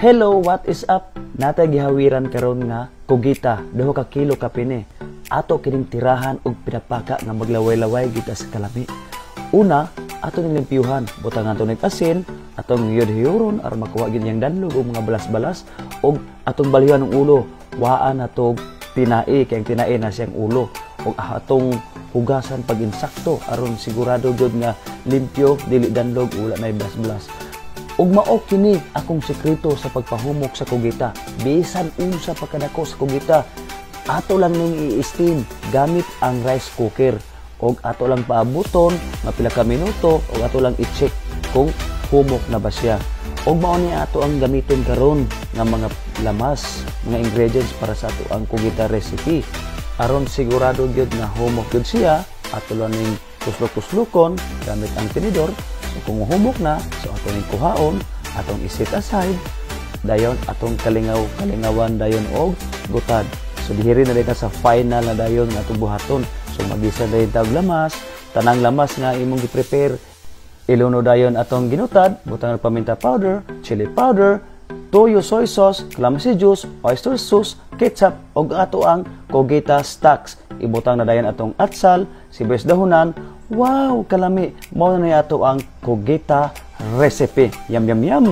Hello, what is up? Natay gihawiran karon nga kugita, 2 ka kilo kapine. Ato kining tirahan og pinapaka nga maglaway-laway kita sa kalami. Una, ato ning limpyuhan, butangan ato nig asin, atong hiyod-hiyuron aron makuha gid niyang danlog og mga balas-balas og atong balhiwan ang ulo. Waan ato tinai kay ang tinai na siyang ulo og atong hugasan pag insakto aron sigurado gyud nga limpyo, dili danlog, wala nay balas-balas. Ug mao kini akong sekreto sa pagpahumok sa kugita. Bisan unsa pa kadako sa kugita, ato lang ning i-steam gamit ang rice cooker. Og ato lang paabuton nga pila ka minuto og ato lang i-check kung humok na ba siya. Og mao ni ato ang gamiton karon nga mga lamas, mga ingredients para sa ato ang kugita recipe. Aron sigurado gyud nga humok gyud siya, ato lang ning tuslok-tuslokon gamit ang tinidor. So kung humok na, so ato ning kuhaon, atong i-set aside, dayon atong kalingaw kalingawan dayon og gutad. So dihiri na dayon sa final na dayon nga atong buhaton. So magisa dayon tag lamas, tanang lamas nga imong gi-prepare. Iluno dayon atong ginutad, butang paminta powder, chili powder, toyo soy sauce, calamansi juice, oyster sauce, ketchup ug ato ang kugita stocks. Ibutang na dayon atong atsal, sibuyas dahunan. Wow, kalami. Mao na ni ato ang kugita recipe. Yum yum yum.